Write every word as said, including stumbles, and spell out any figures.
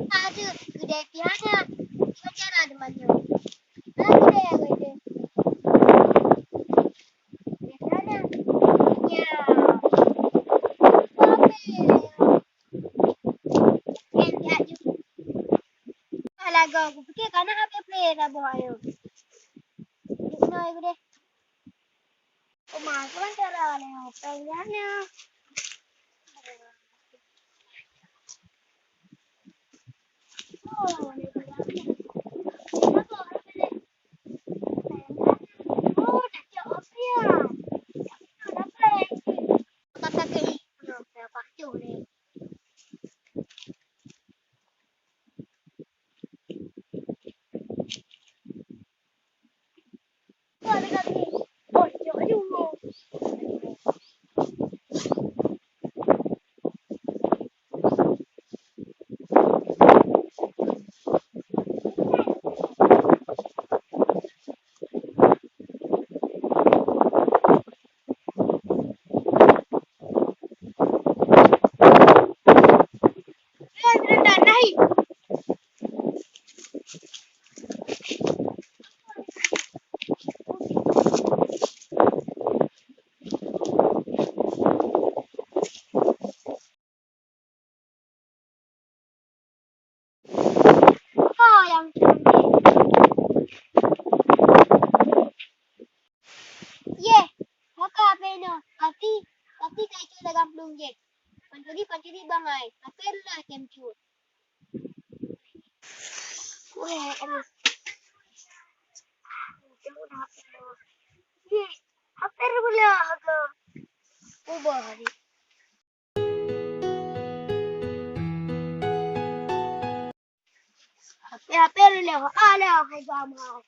Aduh, gede piana. Macam mana temannya? Mana gede ya, gede? Di sana. Ya. Apa ya? Eh, lihat juga. Alah, go. Aku fikir kana habis play dah buat ayo. Duduk no, ayo deh. Oma, aku kan cara ni, apa yang ni? Oh, ni dia. Apa orang ni? Oh, dah siap apa ya? Kenapa lagi? Kata ke, kenapa pacu ni? Ho nyang Yeh, ho ka H P nyoe. Pasti, pasti ka icok lam plueng jih. Pancuri, pancuri bangai. H P lôn lah tem cut. Weh, aduh. Yeh, H P pula ha ka. Ubah hari. H P, H P lôn lewat. Ah, lewat.